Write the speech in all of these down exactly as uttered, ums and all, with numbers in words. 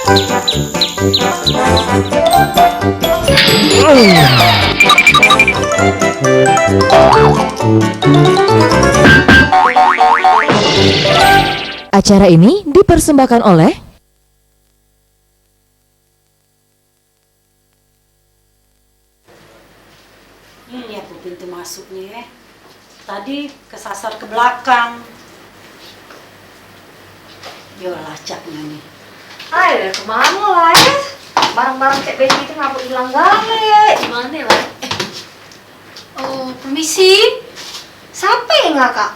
Acara ini dipersembahkan oleh Ini aku pintu masuknyo, eh. Tadi kesasar ke belakang. Yo, lacaknyo ni. Ai, dari kemano lah, eh? Barang-barang Cek Betty itu ngapa ilang gale? Di mano lah? Eh. Oh, permisi. Siapa yang ngakak?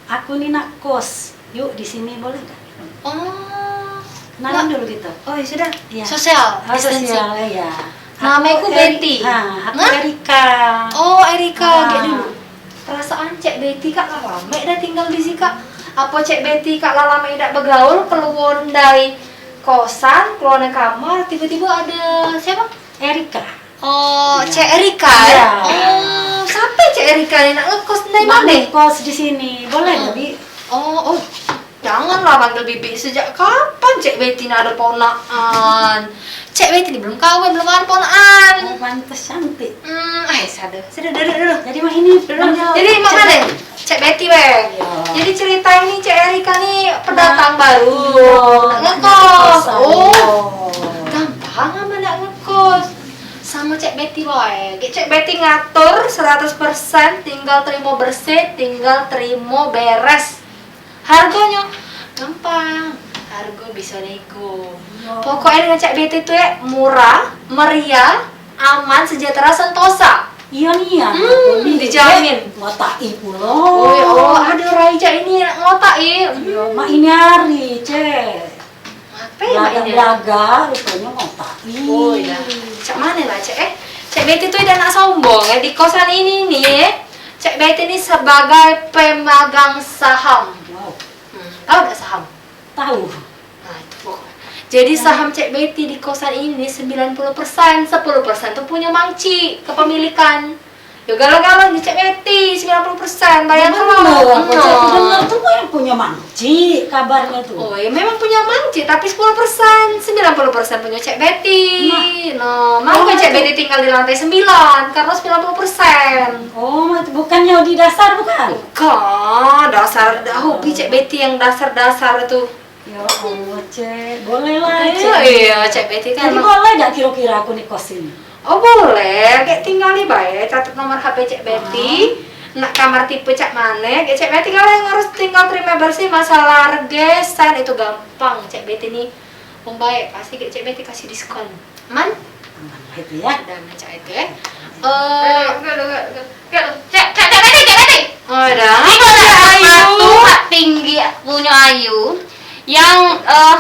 Aku ni nak kos. Yuk, di sini boleh nggak? Oh. Kenalan dulu gitu. Oh, ya sudah. Iya. Sosial Oh, distancing. Sosial, iya. Namaku Betty. Ha, aku Erika. Oh, Erika, ah. Kayak dulu. Perasaan Cek Betty kak lah lama dah tinggal di sini kak. Apa Cek Betty kak lah lama dak begaul, keluar dari kosan, keluar dari kamar, tiba-tiba ada siapa? Erika. Oh, Cek Erika, eh? Iya. Oh, siapa Cek Erika ni nak ngekos dari mana? Nak ngekos di sini, boleh nggak, Bi? Oh, oh, janganlah panggil Bibi. Sejak kapan Cek Betty ni ada ponakan? Cek Betty ni belum kawin, belum ada ponakan. Oh, pantes cantik. Hmm, eh, sada. Sudah, duduk dulu. Jadi, Mak, ini dulu. Jadi, Mak, mana? Cek Betty, weh. Iya. Jadi, cerita ini Cek Erika ni pendatang baru. Iya. Nak ngekos. Oh, gampang amat nak ngekos. Sama Cek Betty bae. Gek Cek Betty ngatur seratus persen, tinggal terima bersih, tinggal terima beres. Hargonyo gampang. Hargo bisa nego. Iya. Pokoknya dengan Cek Betty tu ya murah, meriah, aman, sejahtera, sentosa. Iya ni ya. Hmm, dijamin. Ngotak i pulo. Oh, ya Allah, ada Raija ini nak ngotak i. Iya, mak ini hari, Cek. Apa ya, Mak ini? Belaga, rupanya ngotak. Oh, iya. Cak mana lah, Cek, eh? Cek Betty tu dah nak sombong, eh, di kosan ini nih, eh. Cek Betty ni sebagai pemegang saham. Wow. Hmm, tahu tak saham? Tahu. Nah, itu pokoknya. Jadi, saham Cek Betty di kosan ini sembilan puluh persen, sepuluh persen tu punya mangcik, kepemilikan. Yo, galo-galo ni Cek Betty, sembilan puluh persen, bayangkan. Bener, aku cak dengar tu yang punya mangcik kabarnya tu. Oh, ya memang punya mangcik, tapi sepuluh persen, sembilan puluh persen punya Cek Betty. Nah. No, makanya Cek Betty tinggal di lantai sembilan, karena sembilan puluh persen. Oh, bukannya di dasar, bukan? Bukan, dasar, dah hobi Cek Betty yang dasar-dasar tu. Ya Allah, Cek. Boleh lah, Cek. Iya, Cek Betty kan. Jadi boleh dak kira-kira aku ni kos sini? Oh, boleh. Gek tinggali bae, catet nomor H P Cek Betty. Ah. Nak kamar tipe cak mane? Gek Cek Betty kalau yang ngurus tinggal terima bersih, masalah regesan itu gampang, Cek Betty ni. Wong baik, pasti gek Cek Betty kasih diskon. Aman? Aman lah itu ya. Udah, aman cak itu ya. Eh, Cek, Cek, Cek Betty, Cek Betty. Oh, dah. Ini kok sepatu tinggi punya Ayu yang, eh,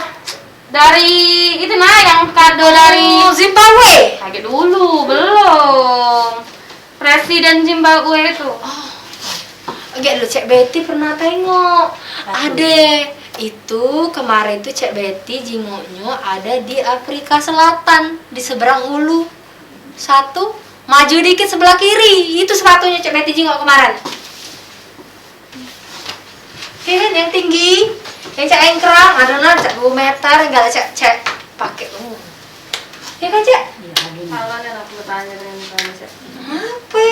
dari itu nah, yang kado dari Zimbabwe. Kaget dulu, belum. Presiden Zimbabwe itu. Oh. Agak dulu, Cek Betty pernah tengok. Ade itu kemarin tuh Cek Betty jingoknyo ada di Afrika Selatan, di seberang ulu. Satu, maju dikit sebelah kiri. Itu sepatunya Cek Betty jingok kemarin. Oke kan, yang tinggi, yang cak engkrang, ada nah cak dua meter, enggak lah cak, cak pakai. Oh. Ya kan, Cek? Iya, gini. Salah nih, aku tanya dengan kamu, Cek. Apa?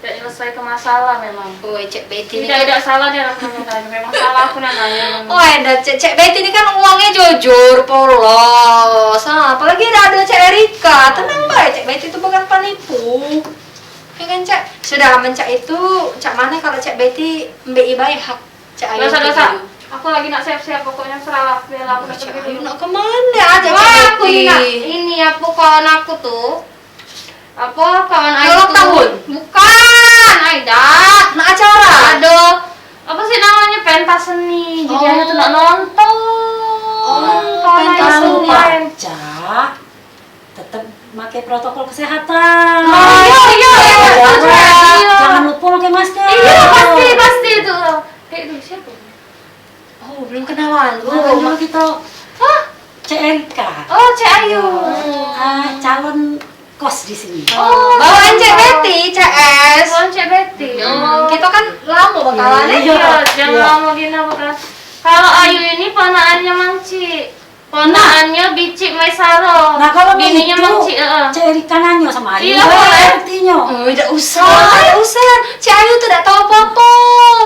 Tidak nyelesai ke masalah memang. Oh, Cek Betty ini tidak, kan tidak salah dia, aku nanya tadi. Memang salah aku nak nanya. Oh, ada Cek, Cek Betty ini kan uangnya jujur, polos. Ah, apalagi ada, ada Cek Erika. Tenang bae, Cek Betty itu bukan penipu. Ya kan, Cek? Sudah, mencak itu, cak mana kalau Cek Betty mbei bae hak Cek Ayu? Dosa, dosa. Aku lagi nak siap-siap, pokoknya serahlah, biarlah aku nak pergi dulu. Ayu nak kemana aja, Cek Betty? Wah, aku ni nak, ini apa kawan aku tuh? Apa kawan Ayu tuh? Ulang tahun? Bukan, Aida. Nak acara? Ada, apa sih namanya, pentas seni. Jadi Ayu tuh nak nonton. Oh, pentas seni. Ayu. Cak. Tetep make protokol kesehatan. Oh, iya, iya, iya. Jaga jarak, iya. Jangan lupa make masker. Iya, pasti, pasti itu. Eh, itu siapa? Oh, belum kenalan. Kenalan dulu kita. Hah? Cek Erika. Oh, Cek Ayu. Ah, calon kos di sini. Oh, bawaan Cek Betty, C S. Bawaan Cek Betty. Hmm, kita kan lama bakalan, eh? Iya, iya, jangan lama gini bakalan. Kalau Ayu ini ponakannya Mang Cik. Ponakannyo bicik Maisaro. Nah, kalau bininyo begitu, Mang Cik, heeh. Cek Erika nanyo sama Ayu. Iya, boleh. Buktinyo. Oh, dak usah, dak usah. Cik Ayu tu dak tahu apa-apa.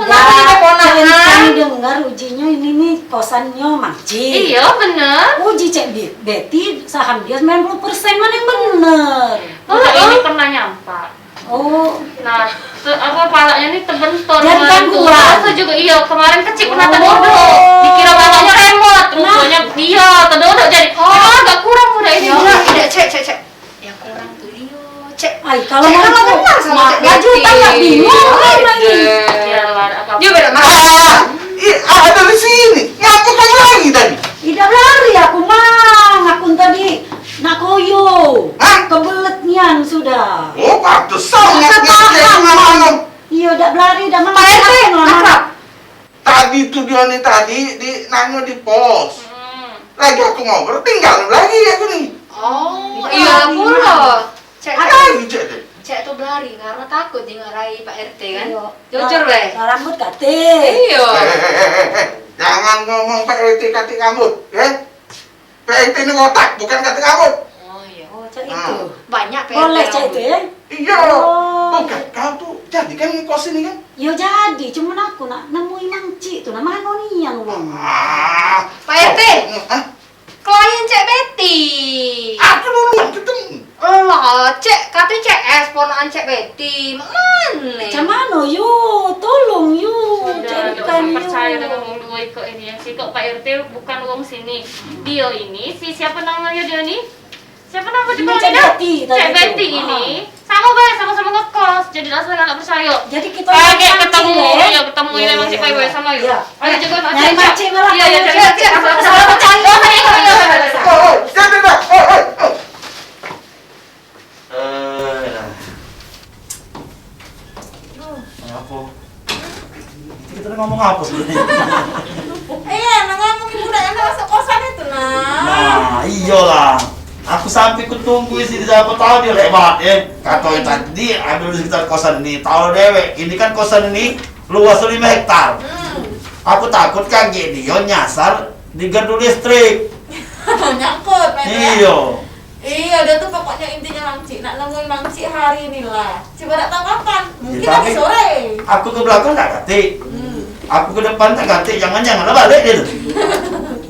Nah, Cek Erika ni dengar ujinyo ini nih kosannyo Mang Cik. Iya, bener. Uji Cek Bi-, Betty saham dia sembilan puluh persen, mana yang bener? Bukan, ini pernah nyampak. Oh. Nah, te-, apa, palaknyo ni tebenton. Jadi kan kurang. Aku juga, iyo, kemarin kecik pernah tadi duduk. Dikira palaknyo remote, rupanyo iyo, teduduk jadi. Oh, agak kurang udah ini. Iyo, iyo, cek, cek, cek. Yang kurang tu iyo, cek. Ai, kalau cek, kalau kenal sama cek Betty. Laju tambah bingung kan ini. Biarlah, dak apa-apa. Dia beda marah. Ah, ih, ada di sini. Ngapa kau lari tadi? Idak lari aku, Mang. Aku tadi nak koyo. Hah? Kebelet nian sudah. Oh, pantesan. Iyo, dak belari, dak. Pak R T, akrab. Tadi tu dia ni tadi di, nanyo di pos. Hmm. Lagi aku ngobrol, tinggal lagi aku ni. Oh, iyo pulo. Cek, cek. Cek tu belari karena takut jingok rai Pak R T kan? Iyo. Jujur, weh. Rambut katik. Iyo. Eh, eh, eh, eh, eh. Jangan ngomong Pak R T katik rambut, ya. P R T ni otak, bukan katik rambut. Oh, iyo. Oh, cak itu. Banyak P R T. Boleh cak itu, ya? Iyo. Oh. Bukan, kau tu jadi kan ngekos ini kan? Yo jadi, cuman aku nak nemui Mang Cik tu, nah, mano nian wong? Ah, Pak R T. Hah? Klien Cek Betty. Aku duluan ketemu. Lah, Cek, kate C S ponakan Cek Betty. Mak mane? Cak mano, Yu? Tolong, Yu. Udah, dak usah percaya dengan wong duo ikok ini. Yang sikok Pak R T bukan wong sini. Dio ini, si siapa namanya dio ni? Siapa nama di Cek Betty tadi tu. Cek Betty ini. Samo bae, samo-samo ngekos. Jadi dak usah dak percaya. Jadi kita kagek ketemu, iyo, ketemu ini Mang Cik bae-bae samo, yo. Ayo, jago Mang Cik. Nyari Mang Cik malah. Iyo, iyo, cari Mang Cik. Samo-samo percaya. Iyo, iyo, iyo. Oh, oh, jangan, jangan. Oh, oh, oh. Eh, nah. Apo? Kito ngomong apo sebenarnyo? Iyo, nak ngomongin budak yang masuk kosan itu, nah. Nah, iyolah. Aku sampe ku tunggu isi di siapa tahu dia lewat, eh. Kato tadi, ado di sekitar kosan ini. Tahu dewek, ini kan kosan ini luas lima hektar. Hmm. Aku takut kagek dia nyasar di gardu listrik. Nyangkut, Met, ya? Iyo. Iyo, dio tu pokoknyo intinyo Mang Cik, nak nemuin Mang Cik hari inilah. Cubo dak tau kapan, mungkin nanti sore. Aku ke belakang dak katik. Hmm. Aku ke depan dak katik, jangan-jangan lah balik dio tu.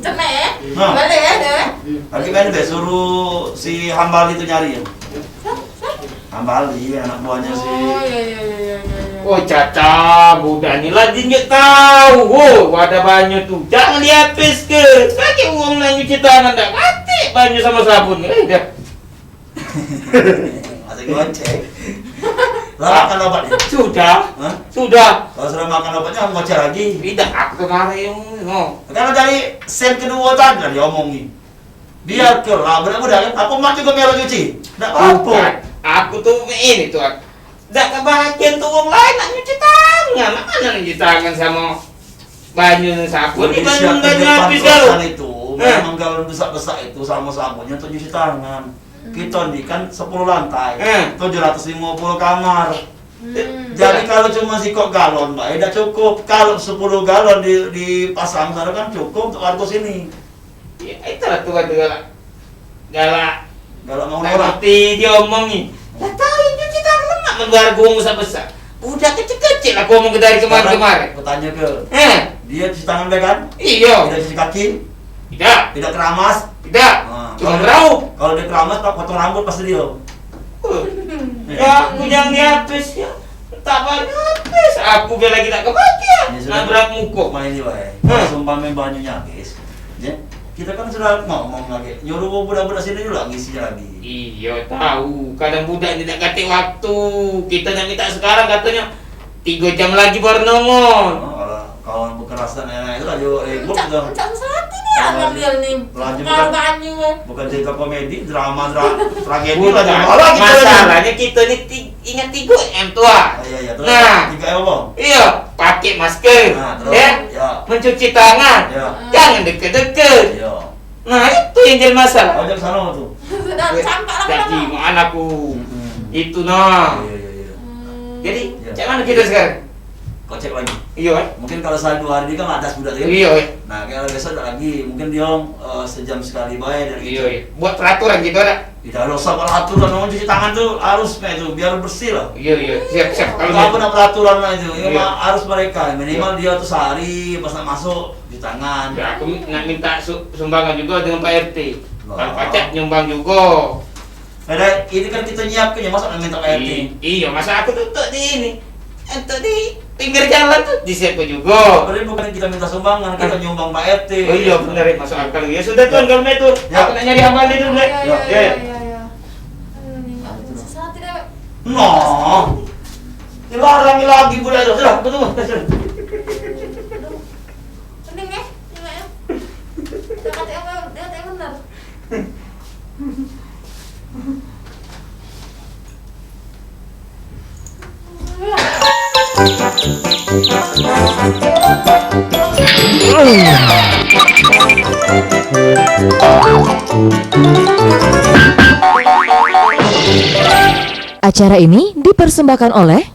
Cemek, eh? Nah. Balik, eh, dio, eh? Lagi kan dio suruh si Hambali tu nyari, ya? Siapa? Siapa? Hambali, anak buahnya si. Oh, iyo, iyo, iyo. Oh, Caca, budak ni lah jinjek tau. Oh, wadah banyu tu. Jangan dihapiske. Sakit wong nak nyuci tangan dak katik banyu samo sabun. Eh, dah. Masih goceng. Lah, makan obatnyo? Sudah. Hah? Sudah. Kalau sudah makan obatnyo, ngoceh lagi. Idak, aku kemarin, no. Kalau dari sen kedua tadi lah diomongin. Biar ke lah, budak-budak kan. Apa mak juga melok cuci? Dak apa-apa. Bukan. Aku tu ini tu. Dak kebahagiaan tu wong lain nak nyuci tangan. Mak mano nyuci tangan samo banyu sabun? Jadi, banyu, siap banyu habis kosan itu, memang galon besak-besak itu samo sabunnya untuk nyuci tangan. Hmm. Kito ni kan sepuluh lantai, tujuh ratus lima puluh kamar. Hmm. Jadi, kalau cuma sikok galon bae dak cukup. Kalau sepuluh galon di, dipasang sana kan cukup untuk warga sini. Ya, itulah tuan tu galak. Galak. Galak mau dak ngerti dia omong ni. Dah tahu itu kita lemak membayar gong besar-besar. Budak kecil-kecil aku omong ke dari kemarin-kemarin. Sekarang aku tanya ke. Eh? Dia cuci tangan dah kan? Iyo. Tidak cuci kaki? Tidak. Tidak keramas? Tidak. Nah, cuma kalau dia, beraup. Kalau dia keramas, tak potong rambut pasti dia. Uh. Ya, aku yang di atas ya. Tak banyak habis. Aku biar lagi tak kebagian. Ya, sudah. Nabrak muka. Main ni, wahai. Hah? Sumpah main banyunya habis. Ya. Kita kan sudah ngomong lagi. Nyuruh budak-budak sini juga ngisi lagi. Iyo, tahu. Kadang budak ni tak katik waktu. Kita nak minta sekarang katanya tiga jam lagi baru nongol. Oh, kalau kawan bekerasan enak itu lagi ribut. Encak, encak susah hati ni ya ngambil ni. Laju bukan, bukan cerita komedi, drama, dra-, tragedi lah. Bukan. Masalahnya kita ni ti-, ingat tiga M tu ah. Oh, iya, iya, terus. Nah. Tiga M apa? Iya, pakai masker. Nah, terus? Ya. Ya. Mencuci tangan. Ya. Jangan deket-deket. Iya. Nah, itu yang jadi masalah. Oh, dari sana tu. Sudah campak lah. Jadi, mana aku? Mm-mm. Itu nah. Iya, iya, iya. Hmm. Jadi, ya, cak mana kita sekarang? Kocek lagi. Iyo, eh. Mungkin kalau sehari dua hari kan ada sudah tu, ya. Iyo, eh. Nah, kalau besok ada lagi, mungkin dia, eh, sejam sekali bayar dari Iyo, kita. Iyo. Buat peraturan gitu ada. Tidak ada usah peraturan, orang cuci tangan tu harus kayak itu, biar bersih lah. Iyo, iyo. Siap, siap. Kalau Kalau apa gitu. Nak peraturan lah itu, ya, Iyo. ma- harus mereka minimal Iyo. dia tu sehari pas nak masuk cuci tangan. Ya, aku mi- nak minta su- sumbangan juga dengan Pak R T. Lah. Kalau pacak nyumbang juga. Ada, ini kan kita nyiapkan ya, masa nak minta Pak R T? I- iyo, masa aku tutup di ini. Entuk di pinggir jalan tu, di situ juga. Berarti bukan kita minta sumbangan, kita nyumbang Pak R T. Oh iya, bener, ya, masuk akal. Ya sudah, Tuan, kalau itu. Ya. Aku nak nyari abang dia dulu, ya. Ya, ya, ya, ya, ya. Aduh, ini nggak bisa sehati deh. Noh. Dilarang lagi pula tu. Sudah, betul. Pening, eh? Tengok, eh. Dia kata apa? Dia kata bener. Acara ini dipersembahkan oleh